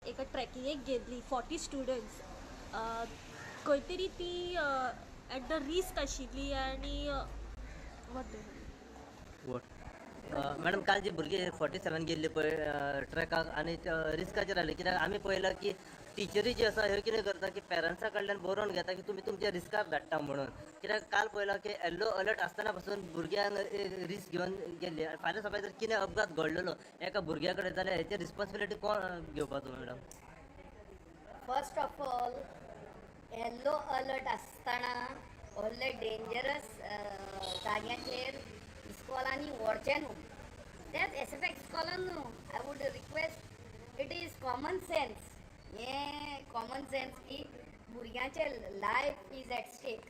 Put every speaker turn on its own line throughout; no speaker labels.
एका ट्रॅकिंगेक गेल्ली 40 स्टुडंट्स, खंय तरी ती एट the risk आशिल्ली आनी what?
Madam, काल जी भुरगीं 47 गेल्ली पळय ट्रॅकाक आनी रिस्काचेर आसले, कित्याक आमी पळयलां की टिचरी जी आसा ह्यो कितें करता की पेरंट्सा कडल्यान बरोवन घेता की तुमी तुमच्या रिस्काक धाडटा म्हणून. कित्याक काल पळयलां की येल्लो अलर्ट आसतना पासून भुरग्यांक रिस्क घेवन गेल्ली. फाल्यां सकाळी जर कितें अपघात घडलेलो एका भुरग्या कडेन जाल्यार हेची रिस्पॉन्सिबिलिटी कोण घेवपाचो madam?
First of all, yellow alert आसतना व्हडले डेंजरस जाग्यांचेर इस्कॉलांनी व्हरचें न्हू. तेच एस एफ इस्कॉलान न्हू, I would request, it is common sense, हें कॉमन सेन्स की भुरग्यांचें लायफ is at stake.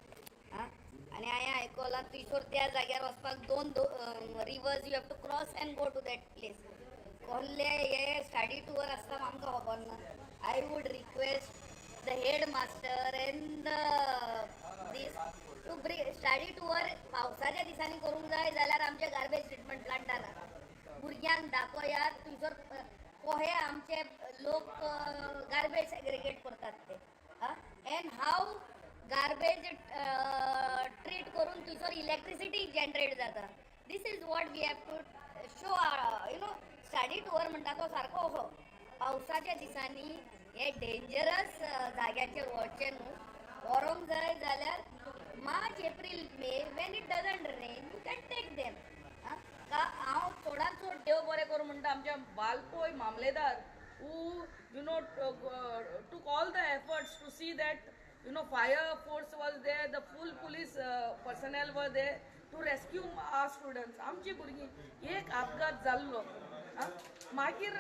आं, आनी हांवें आयकलां थंयसर त्या जाग्यार वचपाक दोन rivers you have to cross and go to that place. कसले हे स्टडी टूर आसता आमकां खबर ना. I would request the head master and this to bring study tour पावसाच्या दिसांनी करूंक जाय जाल्यार आमच्या गार्बेज ट्रिटमेंट प्लांटार भुरग्यांक दाखयात थंयसर कोहे आमचे लोक गार्बेज सेग्रिगेट करतात ते एंड how garbage treat करून थंयसर इलेक्ट्रिसिटी जनरेट जाता. This is what we have to show. Study tour म्हणटा तो सारको असो पावसाच्या दिसांनी हे डेंजरस जाग्यांचेर वचचें न्हू. व्हरोंक जाय जाल्यार March, April, May, when it doesn't rain, you can take them. का हांव चडांत चड
देव बरें करूं म्हणटा आमच्या वाळपय मामलेदार who took all the efforts to see that fire force was there, the full police personnel were there to rescue our students. आमची भुरगीं, एक अपघात जाल्लो मागीर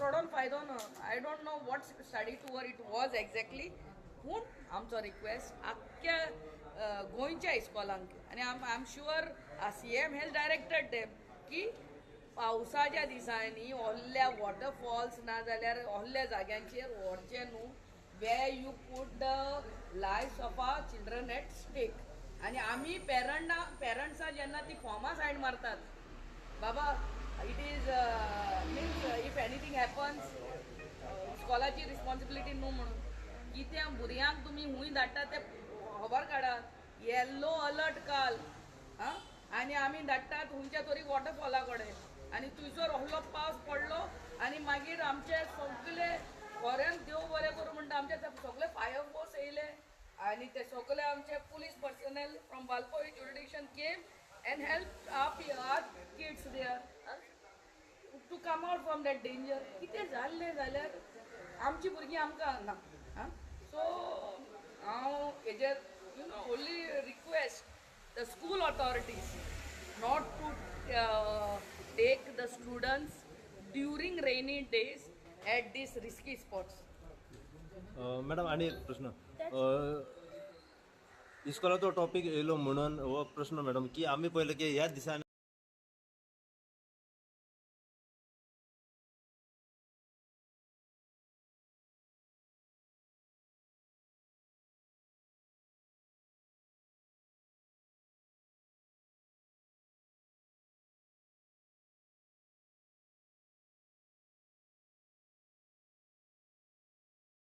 रडोन फायदो ना. I don't know what study tour it was exactly, पूण आमचो रिक्वेस्ट आख्ख्या गोंयच्या इस्कॉलांक आनी I am sure CM has directed them की पावसाच्या दिसांनी व्हडल्या वॉटरफॉल्स ना जाल्यार व्हडल्या जाग्यांचेर व्हरचें न्हू, where you put the life of our children at stake. आनी आमी पेरंट्सां जेन्ना ती फॉर्मां सायन मारतात, बाबा, it is means if anything happens, इस्कॉलाची responsibility न्हू म्हणून. कित्याक भुरग्यांक तुमी खूंय धाडटा ते खबर काडात. येल्लो अलर्ट काल आं आनी आमी धाडटात खंयच्या तरी वॉटरफॉला कडेन आनी थंयसर व्हडलो पावस पडलो आनी मागीर आमचे सगळे, खऱ्यान देव बरें करूं म्हणटा, आमचे सगळे फायर फोर्स येयले आनी ते सगळे आमचे police personnel from Valpoi jurisdiction came and help our kids there to come out from that danger. कितें जाल्लें जाल्यार आमची भुरगीं आमकां ना. आं, सो हांव हेजेर only request the school authorities not to take the students during rainy days at these risky spots.
Madam, आनी एक प्रश्न, इस्कॉलाचो टॉपीक येयलो म्हणून हो प्रश्न मॅडम, की आमी पळयलें की ह्या दिसांनी